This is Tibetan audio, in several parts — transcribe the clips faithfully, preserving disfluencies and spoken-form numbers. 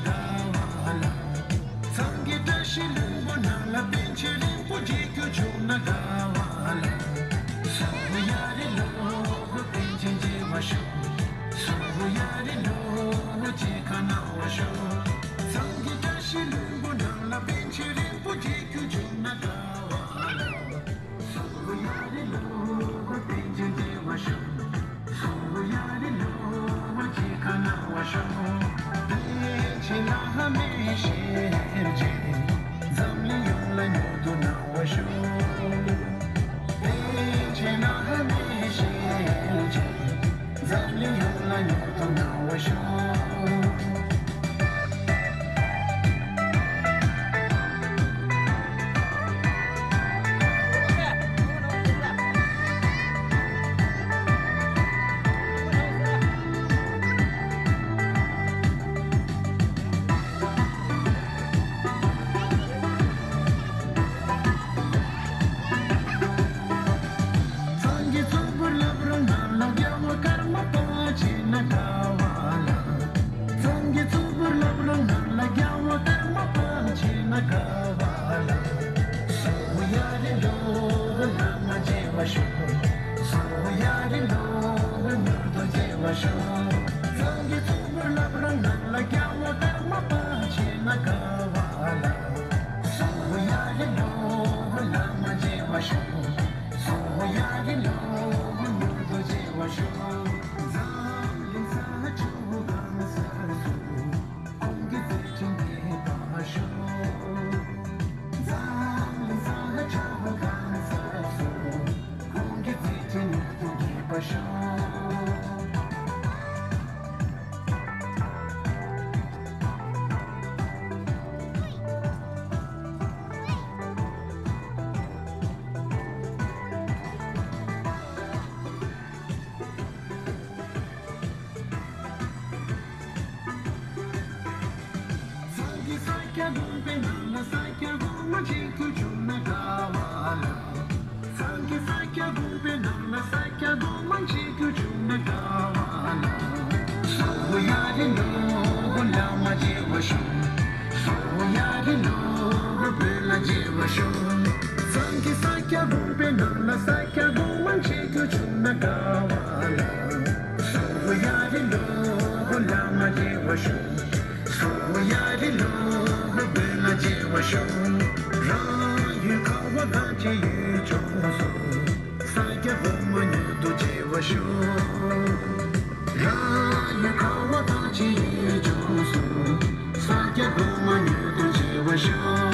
དགའ་བ་ལ། ཚང་གི་བཀྲ་ཤིས་ལྷུན་པོ་ནང་ལ་པཎ་ཆེན་རིན་པོ་ཆེ་ཁྱོད་བྱུང་ན་དགའ་བ་ལ། སོ་ཡ་རི་ལོ། པཎ་ཆེན་མཇལ་བར་ཤོག་སོ་ཡ་རི་ལོ། མཇལ་ཁ་གནང་བར་ཤོག་ཚང་གི་བཀྲ་ཤིས་ལྷུན་པོ་ནང་ལ་པཎ་ཆེན་རིན་པོ་ཆེ་ཁྱོད་བྱུང་ན་དགའ་བ་ལ། སོ་ཡ་རི་ལོ། པཎ་ཆེན་མཇལ་བར་ཤོག་སོ་ཡ་རི་ལོ། མཇལ་ཁ་གནང་བར་ཤོག་པཎ་ཆེན་བླ་མའི་ཞལ་མཇལ། འཛམ་གླིང་ཡོངས་ལ་མྱུར་དུ་གནང་བར་ཤོག་པཎ་ཆེན་བླ་མའི་ཞལ་མཇལ། འཛམ་གླིང་ཡོངས་ལ་མྱུར་དུ་གནང་བར་ཤོག་ཚང་གི་གཙུག་པུར་བླ་བྲང་ནང་ལ་རྒྱལ་བ་ཀརྨ་པ་མཇལ་ན་དགའ་བ་ལ། ཚང་གི་གཙུག་པུར་བླ་བྲང་ནང་ལ་རྒྱལ་བ་ཀརྨ་པ་མཇལ་ན་དགའ་བ་ལ། སོ་ཡ་རི་ལོ། བླ་མ་མཇལ་བར་ཤོག་སོ་ཡ་རི་ལོ། མྱུར་དུ་མཇལ་བར་ཤོག་ཚང་གི་གཙུག་པུར་བླ་བྲང་ནང་ལ་རྒྱལ་བ་ཀརྨ་པ་མཇལ་ན་དགའ་བ་ལ། སོ་ཡ་རི་ལོ། བླ་མ་མཇལ་བར་ཤོག་སོ་ཡ་རི་ལོ། མྱུར་དུ་མཇལ་བར་ཤོག་འཛམ་གླིང་ས་ཕྱོགས་གང་སར་སུ། ཁོང་གི་བརྩེ་ཆེན་རྒྱས་པར་ཤོག་འཛམ་གླིང་ས་ཕྱོགས་གང་སར་སུ། ཁོང་གི་བརྩེ་ཆེན་མྱུར་དུ་རྒྱས་པར་ཤོག་ཚང་གི་ས་སྐྱ་དགོན་པའི་ནང་ལ་ས་སྐྱ་གོང་མ་མཇལ་རྒྱུ་བྱུང་ན་དགའ་བ་ལ། ཚང་གི་ས་སྐྱ་དགོན་པའི་ནང་ལ་ས་སྐྱ་གོང་མ་མཇལ་རྒྱུ་བྱུང་ན་དགའ་བ་ལ། སོ་ཡ་རི་ལོ། བླ་མ་མཇལ་བར་ཤོག་སོ་ཡ་རི་ལོ། བོད་ལ་མཇལ་བར་ཤོག་ཚང་གི་ས་སྐྱ་དགོན་པའི་ནང་ལ་ས་སྐྱ་གོང་མ་མཇལ་རྒྱུ་བྱུང་ན་དགའ་བ་ལ། སོ་ཡ་རི་ལོ། བླ་མ་མཇལ་བར་ཤོག་སོ་ཡ་རི་ལོ། བོད་ལ་མཇལ་བར་ཤོག་རང་ཡུལ་ཁ་བ་དང་གཅིག་ཡུལ་ལྗོངས་སུ། ས་སྐྱ་གོང་མ་མྱུར་དུ་མཇལ་བར་ཤོག་རང་ཡུལ་ཁ་བ་དང་གཅིག་ཡུལ་ལྗོངས་སུ། ས་སྐྱ་གོང་མ་མྱུར་དུ་མཇལ་བར་ཤོག་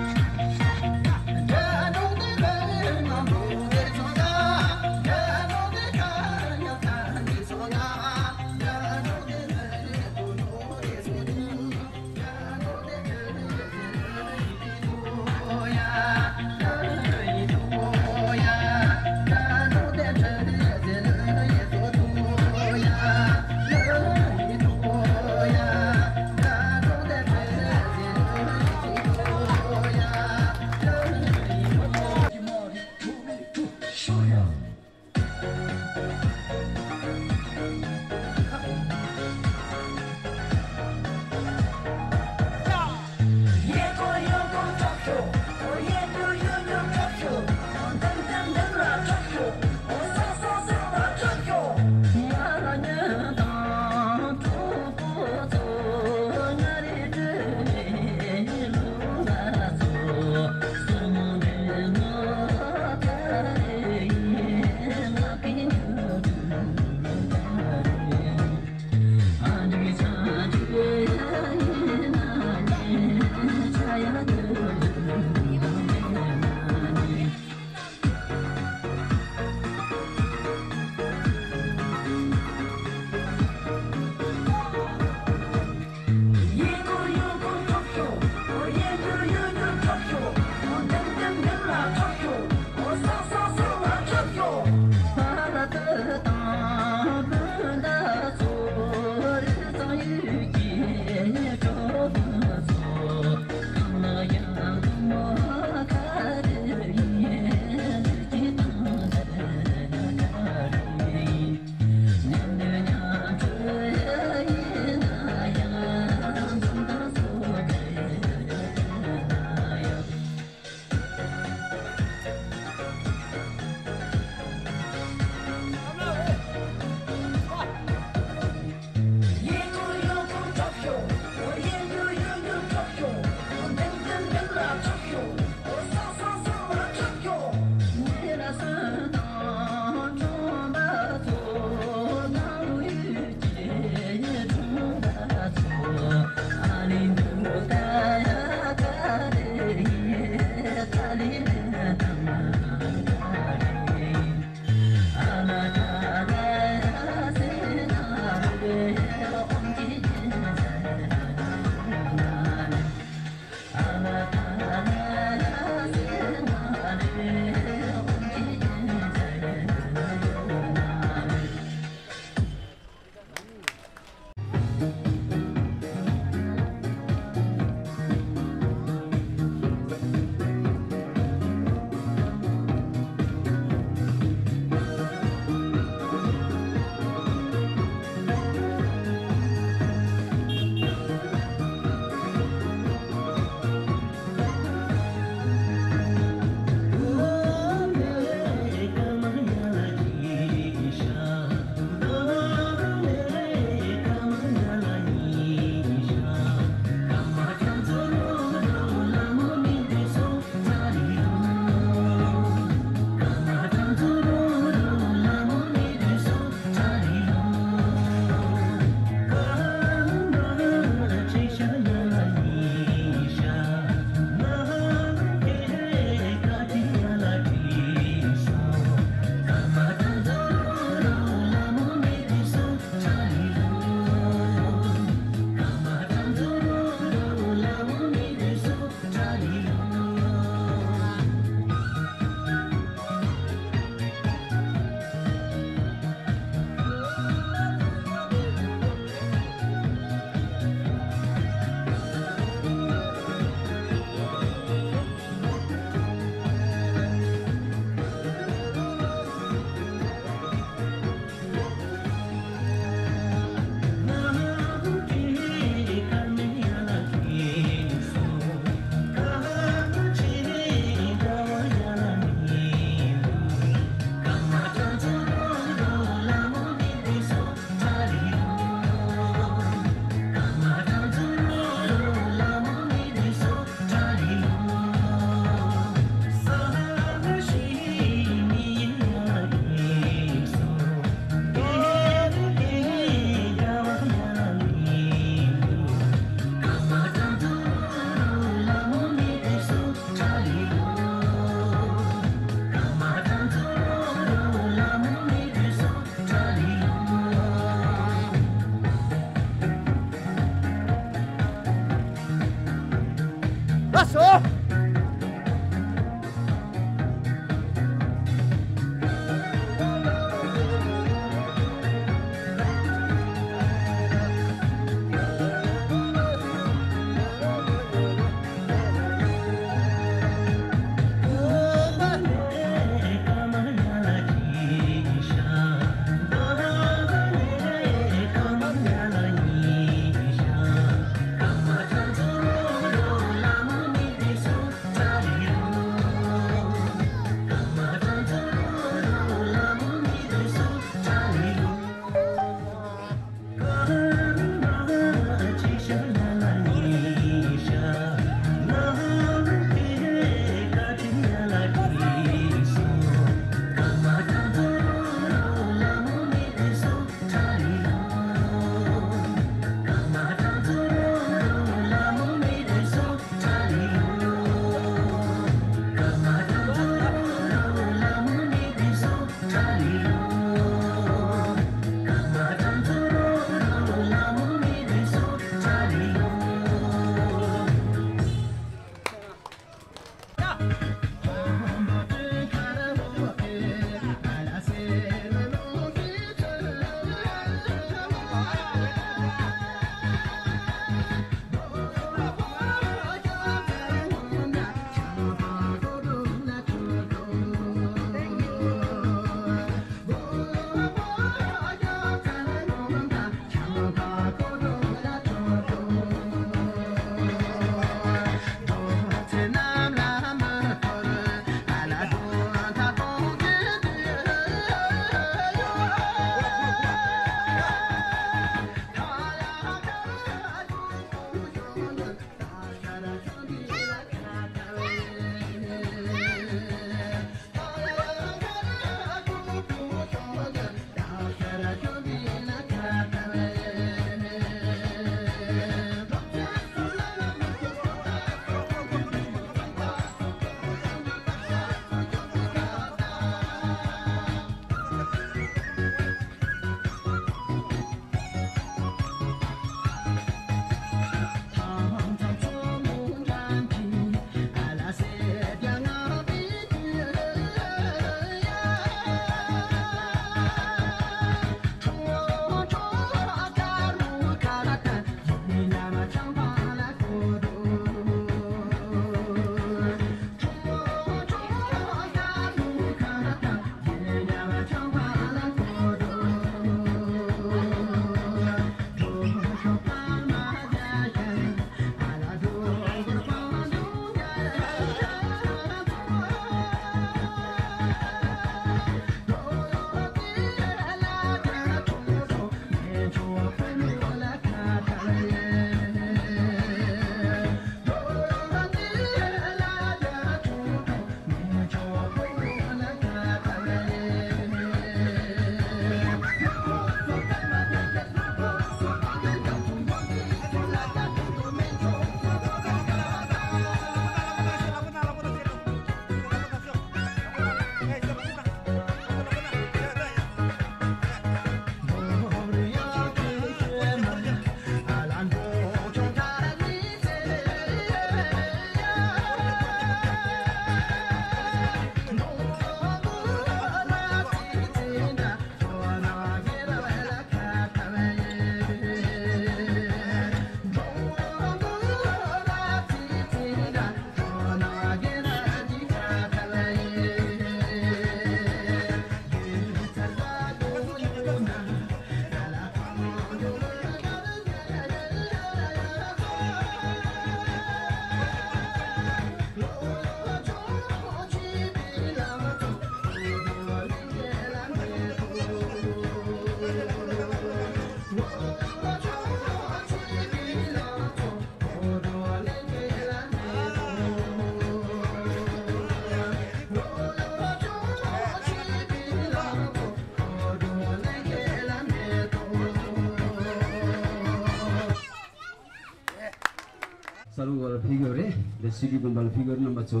ས་རུ་བར་ཕེབས་ཡོད་རེད། དེ་སི་ཌི་དགོན་པ་ལ་ཕེབས་ཡོད་རེད། རྣམ་པ་ཚོ་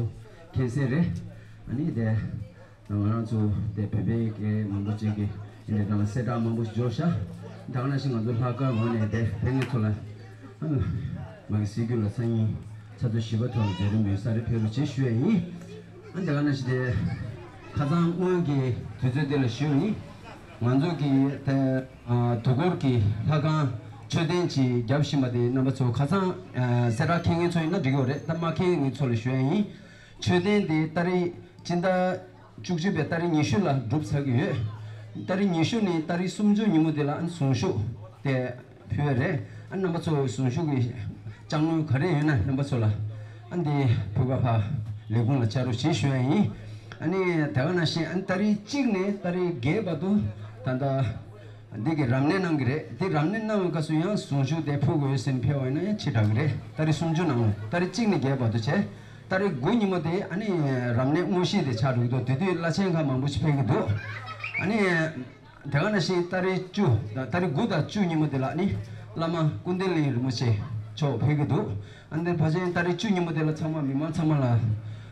མཁྱེན་གསལ་རེད། ཨ་ནི་དེ། ང་རང་ཚོ་དེ་བོད་པའི་སྐད་མང་པོ་ཅིག་གི་ཨིན་དྲ་ནང་ལ་གསལ་བསྒྲགས་མང་པོ་ཞིག་འབྱོར་ཤག་དེ་ག་ནང་བཞིན་ང་ཚོ་ལྷག་དཀར་ངོས་ནས་དེ་ཕེབས་མཁན་ཚོ་ལ་ཨ་ནི་མ་གི་སྲིད་རྒྱུ་ལ་སང་ཉིན་ཆུ་ཚོད་བཞི་པ་ཐོག་ལ་མཛད་རིམ་ཡོད་ས་རེད། ཕེབས་རོགས་བྱེད་ཞུ་ཡ་ཡིན། ཨ་ནི་དེ་ག་ནང་བཞིན་དེ་ཁ་སང་སྔོན་གྱི་དུས་ཚོད་དེ་ལ་ཞུ་ཡིན། ང་ཚོ་གི་དེ་ཨ་དུས་འཁོར་གྱི་ལྷ་ཁང་མཆོད་རྟེན་ཅིག་བརྒྱབ་བཞིན་པ་དེ་རྣམ་པ་ཚོ་ཁ་སང་ཨ་གསལ་བསྒྲགས་མཁྱེན་མཁན་ཚོ་ཡིན་ན་འགྲིག་གི་ཡོད་རེད། ད་མ་མཁྱེན་མཁན་ཚོ་ལ་ཞུ་ཡ་ཡིན། མཆོད་རྟེན་དེ་ཏ་རིག་སྤྱི་ཟླ་བཅུ་གཅིག་པའི་ཏ་རིག་ཉི་ཤུ་ལ་གྲུབ་ཚར་གྱི་ཡོད། ཏ་རིག་ཉི་ཤུ་ནས་ཏ་རིག་སུམ་ཅུ་ཉིན་མོ་དེ་ལ་ཨ་གཟུངས་གཞུག་དེ་ཕུལ་བ་རེད། ཨ་རྣམ་པ་ཚོ་གཟུངས་གཞུག་གི་ཅ་དངོས་ག་རེ་ཡོད་ན་རྣམ་པ་ཚོ་ལ་ཨ་འདི་ཕུལ་བ་ཕ་ལས་ཁུངས་ལ་བཅར་རོགས་བྱེད་ཞུ་ཡ་ཡིན། ཨ་ནི་དེ་ག་ནང་བཞིན་ཨ་ཏ་རིག་གཅིག་ནས་ཏ་རིག་བརྒྱད་བར་དུ་ད་ལྟ། འདི་གི་རབ་གནས་གནང་གི་རེད། འདི་རབ་གནས་གནང་བའི་སྐབས་སུ་ཡང་གཟུངས་གཞུག་དེ་ཕུལ་དགོས་ཟེར་ནས་ཕེབས་པ་ཡིན་ན་ཡང་ཕྱི་དྲགས་ཀྱི་རེད། ཏ་རིག་སུམ་ཅུ་ནང་ལ་ཏ་རིག་གཅིག་ནས་བརྒྱད་བར་དུ་བྱས། ཏ་རིག་དགུ་ཉིན་མོ་དེ་ཨ་ནི་རབ་གནས་དངོས་གཞི་དེ་ཆགས་འགྲོ་གི་འདུག་དེ་དུས་བླ་ཆེན་ཁག་མང་པོ་ཞིག་ཕེབས་ཀྱི་འདུག་ཨ་ནི་དེ་ག་ནང་བཞིན་ཏ་རིག་བཅུ་དང་ཏ་རིག་དགུ་དང་བཅུ་ཉིན་མོ་དེ་ལ་ཨ་ནི་བླ་མ་ཀུན་བདེ་གླིང་རིན་པོ་ཆེ་མཆོག་ཕེབས་ཀྱི་འདུག་ཨ་ནི་ཕལ་ཆེར་ཏ་རིག་བཅུ་ཉིན་མོ་དེ་ལ་ཚང་མ་མི་མང་ཚང་མ་ལ་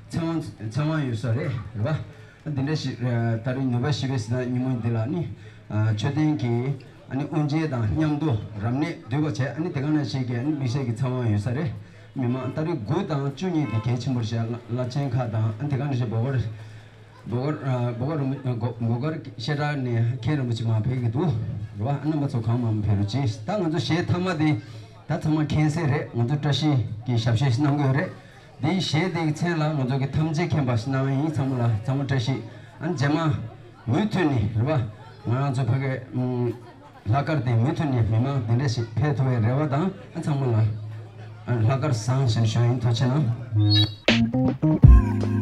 ཚེ་དབང་ཚེ་དབང་ཡོད་ས་རེད། རེད་པ། འདི་འདྲ་ཞིག་ཨ་ད་རིང་ནོ་བེལ་ཞི་བའི་གཟེངས་རྟགས་ཉིན་མོ་འདི་ལ་ནི་ཨ་མཆོད་རྟེན་གྱི་ཨ་ནི་དབུ་འབྱེད་དང་མཉམ་དུ་རབ་གནས་བསྡུས་པ་བྱས། ཨ་ནི་དེ་ག་ནང་བཞིན་གྱི་ཨ་ནི་དམིགས་བསལ་གྱི་ཚེ་དབང་ཡོད་ས་རེད། མི་མང་ཏ་རིག་དགུ་དང་བཅུ་གཉིས་དེ་གལ་ཆེན་པོར་བཞག་བླ་ཆེན་ཁག་དང་ཨ་ནི་དེ་ག་ནང་བཞིན་བོ་གར་བོ་གར་ཨ་བོ་གར་རིན་པོ་བོ་བོ་གར་བཤད་གྲྭ་ནས་མཁན་རིན་པོ་ཆེ་མང་ཕེབས་ཀྱི་འདུག་རེད་པ། ཨ་རྣམ་པ་ཚོ་གང་མང་ཕེབས་རོགས་གྱིས། ད་ང་ཚོ་གཞས་མཐའ་མ་དེ་ད་ཚང་མ་མཁྱེན་གསལ་རེད། ང་ཚོ་བཀྲ་ཤིས་ཀྱི་ཞབས་ཞུ་གནང་གི་ཡོད་རེད། འདིའི་གཞས་འདིའི་མཚན་ལ་ང་ཚོ་གི་ཐམས་ཅད་མཁྱེན་པ་ཞིག་གནང་བ་ཡིན། ཚང་མ་ལ་ཚང་མ་བཀྲ་ཤིས། ཨ་ནི་རྗེས་མ་མུ་མཐུད་ནས་རེད་པ། ང་རང་ཚོ་ཕ་གི་ཨུམ་ལྷག་དཀར་དེ་མུ་མཐུད་ནས་མི་མང་འདི་འདྲ་ཞིག་ཕེབས་ཐུབ་པའི་རེ་བ་དང་། ཨ་ཚང་མ་ལ་ཨ་ལྷག་དཀར་བཟང་ཞེས་ཞུ་ཡིན། ཐུགས་རྗེ་གནང་།